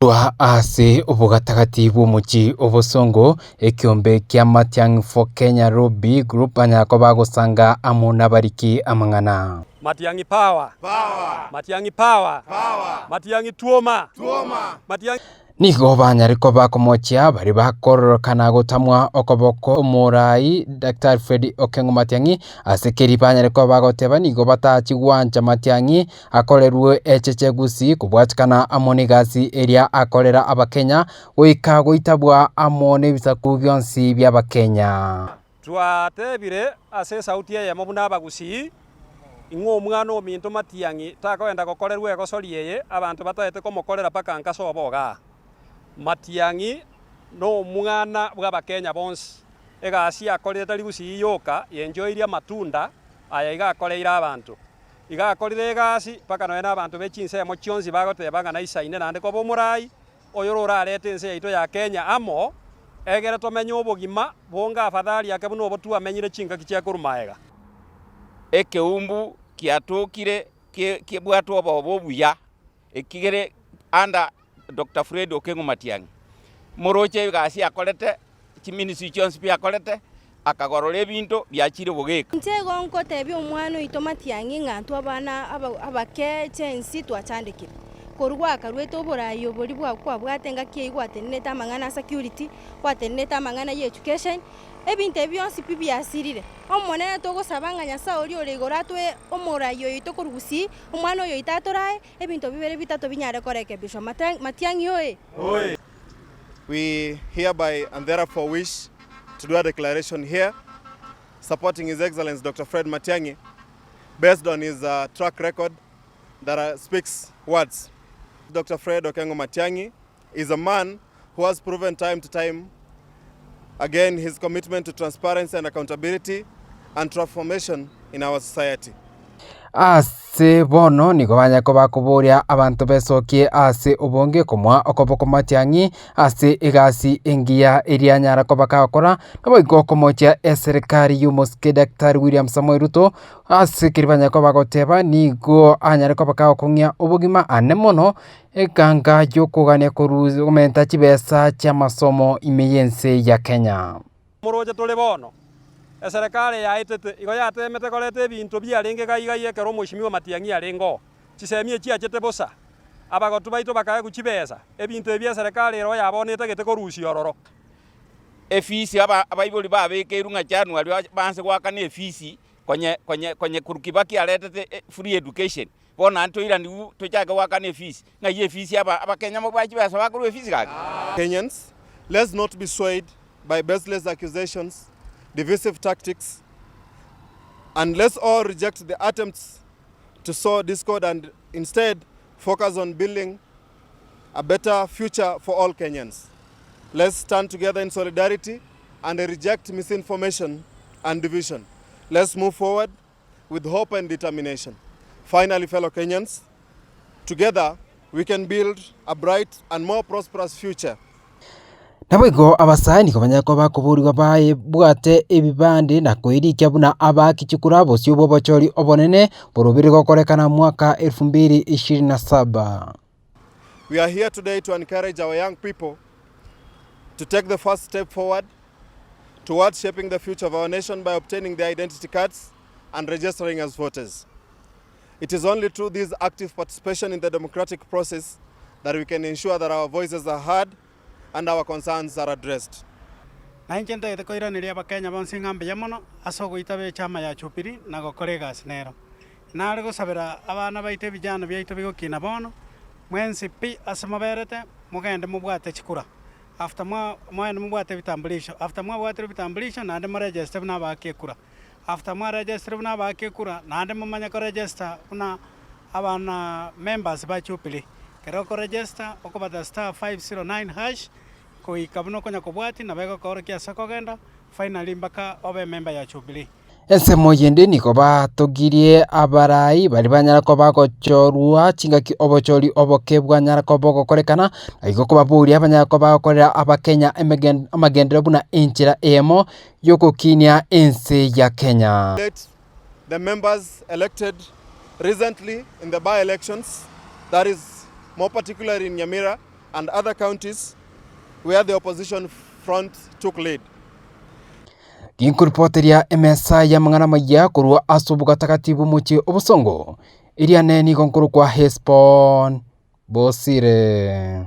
Korwa ase obogatagati bw'omochie obosongo, ekiombe kia Matiang'i for Kenya Lobby Group banyara koba bagosanga amo nabariki amang'ana. Matiang'i power! Matiang'i power! Matiang'i tuoma! Matiang'i. Nigo banyare koba komochia baria bakororokana gotamwa okoboko omorai Daktari Fred Okengo Matiang'i ase keri banyare koba bagoteba nigo batachi gwancha Matiang'i akorerwe echeche gusii kobwatikana amo negasi eria akorera abakenya goika goitabwa amo nebisaku bionsi bi'abakenya. Twatebire ase esauti eyemo buna abagusii, ing'o omwana ominto Matiang'i takoenda gokorerwa egosori eye abanto bataete komokorera mpaka nkasoa obogaa. Matiang'i nomwana bw'abakenya bonsi. Egasi akorire tari gusii yoka yenchoirie amatunda aya iga akoreire abanto. Iga akorire egasi mpaka nonya nabanto be chinsemo chionsi bagoteba ng'a naisaine naende koba omorai oyore orarete ense yaito ya Kenya amo, egere tomenye obogima bonge afadhali ake buna obo twamenyire chingaki chia korwa magega. Ekeumbu kiatokire kebwate obobe obuya, ekigere under Doctor Fred Okengo Matiang'i, moroche egasi akorete, chiministry chionsi pi akorete, akagorora ebinto biachire bogeka. Inche igo nkotebia omwana oito Matiang'i ng'a intwe abana abake chensi twachandekire. Korwa gwakaruete oborai oboria bwa kwabwate engaki eyio gwatenenete amang'ana a security, gwatenenete amang'ana ya education, ebinto ebi bionsi pi biasirire. Omonene togosaba ng'a Nyasaye oria ore igoro atoe omorai oyo oito korwa gusii, omwana oyo oito atorae, ebinto bibere bitato binyare korekebishwa. Matiang'i oye! We hereby and therefore wish to do a declaration here supporting His Excellency Dr. Fred Matiang'i based on his uh, track record that uh, speaks words. Dr. Fred Okengo Matiang'i is a man who has proven time to time again his commitment to transparency and accountability and transformation in our society. Ase bono nigo banyare koba bakoboria abanto besokie ase obonge komoa okoboko matiang'i ase egasi engiya eria anyara koba kagokora, naboigo komochia eserekari y'omosike Daktari William Samoei Ruto ase keria banyare koba bagoteba nigo anyare koba kagokong'ia obogima ane mono eganga y'okogania korwa komenta chibesa chi'amasomo ime y'ense ya Kenya. Moroche tore bono, eserekari yaetete igo yateemete koreta ebinto biarenge gai gai ekero Omoishimiwa Matiang'i arenge oo. Chisemi echiachete bosa, abagotu baito bakaegwa chibesa, ebinto ebi eserekari ero ya bono etagete korusia ororo. Efisi aba abaibori babekeirwe ng'a January baanse goakana efisi konye konye konye korwa Kibaki aretete free education, bono naende toiranigwe tochake goakana efisi, ng'ai efisi aba abakenya mobwae chibesa bakorwa efisi gaki? Kenyans, let's not be swayed by baseless accusations, divisive tactics, and let's all reject the attempts to sow discord and instead focus on building a better future for all Kenyans. Let's stand together in solidarity and reject misinformation and division. Let's move forward with hope and determination. Finally, fellow Kenyans, together we can build a bright and more prosperous future. Naboigo abasae nigo banyare koba bakoborigwa babwate ebibande na koirikia buna abaaki chikura bosio bw'obochori obonene borobire gokorekana mwaka elfu mbili ishirini na saba. We are here today to encourage our young people to take the first step forward towards shaping the future of our nation by obtaining their identity cards and registering as voters. It is only through this active participation in the democratic process that we can ensure that our voices are heard and our concerns are addressed. Na inche ntagete koiraneria Abakenya bonsi ng'a mbuya mono ase ogoitaba echama ya Jubilee na gokora egasi nero. Nare gosabera abana baito ebijano biaito bigokina bono, mwensi pi ase moberete, mogende mobwate chikura. After mwa mogende mobwate ebitambulisho, after mwabwatire ebitambulisho naende moregeste buna abaaki ekura. After mwaregestire buna abaaki ekura, naende momanye koregesta buna abana members ba Jubilee. Ekero okoregesta, okobata star 509 hash, goika buna okonya kobwatia nabo egokoorokia ase okogenda, finally mpaka obe emember ya Jubilee. Ensemo yende nigo batogirie abarai baria banyara koba bagochorwa chingaki obochori oboke bwanyara koba bogokorekana, na igo kobaboria banyare koba bagokorera abakenya emegen amagenderero buna enchera eyemo y'ogokinia ense ya Kenya. Let the members elected recently in the by-elections, that is more particularly in Nyamira. and other counties where the opposition front took lead. Ginkoripoteria emesa y'amang'ana amayia korwa ase obogatagati bw'omochie obosongo, eriane nigo nkorokwa Hesbon Bosire.